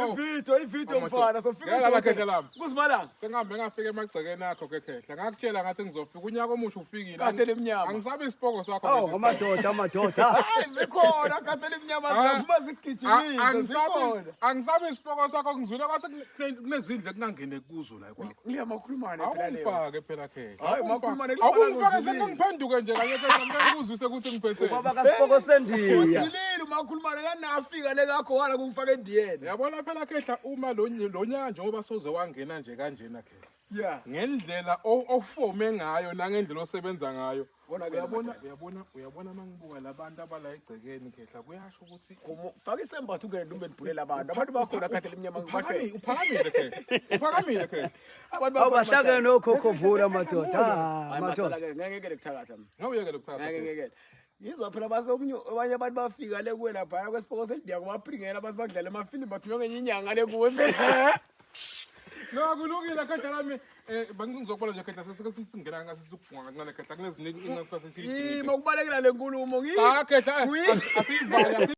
Ividiyo, ividiyo mfana, sofika. Ngeke la khehla lami. Kuzimalanga. Sengihambe ngafika emagcekeni akho ke khehla. Ngakutshela ngathi ngizofika unyaka omusha ufikile. Kade lemnyama. Angisabi isipoko sakho. Awu manje. amadoda, amadoda. Hayi, zikhona kade lemnyama, singaphuma zigijimisa, zikhona. Angisabi isipoko sakho, ngizwile kwathi kunezindlu ekungangene kuzo la kwakho. Ngile makhulumane phela leyo. Awungifake phela khehla. Hayi, makhulumane, Awungifake uzilile. sengiphenduke nje kanye khehla, ngeke uzwise ukuthi ngiphethe. Baba kaSipoko sendiya. Usilile umakhulumane, kanafika le kakho wala kungifaka endiyeni. Yabona phela khehla, uma lo nyaka njengoba soze wangena nje kanjena khehla. Ngendlela ofome ngayo nangendlela osebenza ngayo. Kona ke. Uyabona, uyabona, uyabona, mangibuka labantu abala egcekeni khehla, kuyasho ukuthi Faka isembatho ungene ndumbeni, bhulela abantu. Abantu bakhona kade lemnyama. Uphakamile, uphakamile khehla. Uphakamile khehla. Abantu Awu bahlangene nokhokhovula amadoda. Ah, Hayi amadoda. madoda, ngeke ngeke kuthakatha mina. Ngawuyekele kuthatha. Ngeke ngeke. Ngizwa phela base omunye, abanye abantu bafika le kuwe lapha kwesipoko sendiya kubapringela, base bakudlala amafilimu, bathunywa ngenye inyanga le kuwe phela. No, kulungile khehla lami. Bangizokubona nje khehla, sesike singena ngathi sikubhunga kancane khehla, kuneziningi inqepha sesiyidinga. Yima, kubalekela le nkulumo. Cha khehla, Kuyi- asiyivale.